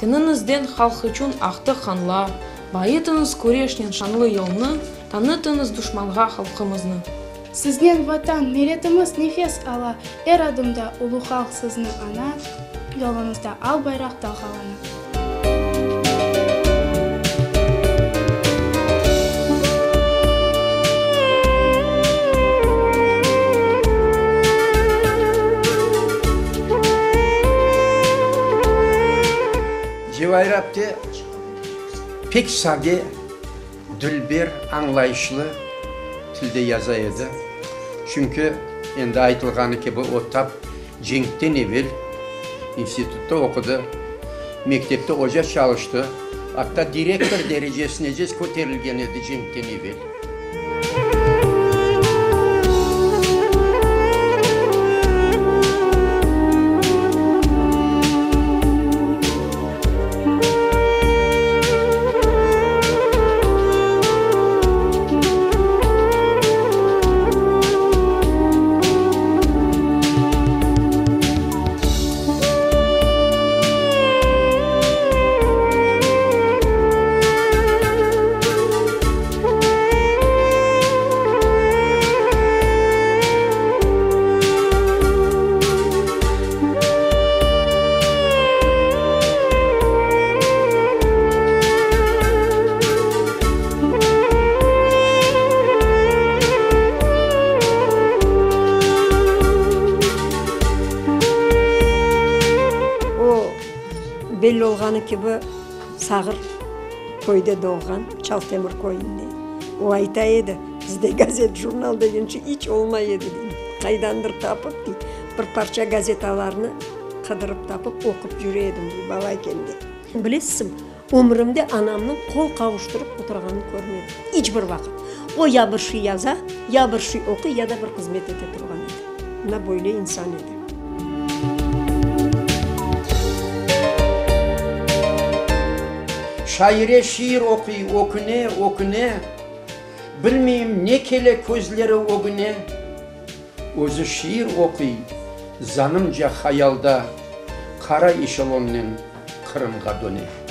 Teniñizden halq içün aqtı qanlar, Bayıtıñız küreşnen şanlı yolnı, Tanıtıñız duşmanğa halqımıznı. Siznen Vatan, milletimiz nefes ala, Er adımda ulu halq sizni aña, Yoluñızda al bayraq dalğalana. Cevair apte pek sade, dülber, añlayışlı tilde yaza edi. Çünki, endi aytılğanı kibi, o tap cenkten evel institutta oqudı, mektepte oca çalıştı, atta direktor derecesinece köterilgen edi cenkten evel. O, belli olğanı kibi, Sağır köyde doğğan, Çaltemir köyünde. O ayta edi, bizde gazet, jurnal degen şey iç olmay edi, dey. Qaydandır tapıp, dey, bir parça gazetalarnı qıdırıp tapıp oqup yüre edim, dey, bala ekende. Bilesizmi, ömrümde anamnıñ qol qavuştırıp oturğanını körmedim. İç bir vaqıt. O ya bir şey yaza, ya bir şey oquy, ya da bir hızmet ete turğan edi. Mına böyle insan edi. Şaire şiir oquy, öküne, öküne, Bilmeyim, ne kele közleri ögüne. Özü şiir oquy, zanımca hayalda, Qara eşelonnen Qırımğa döne.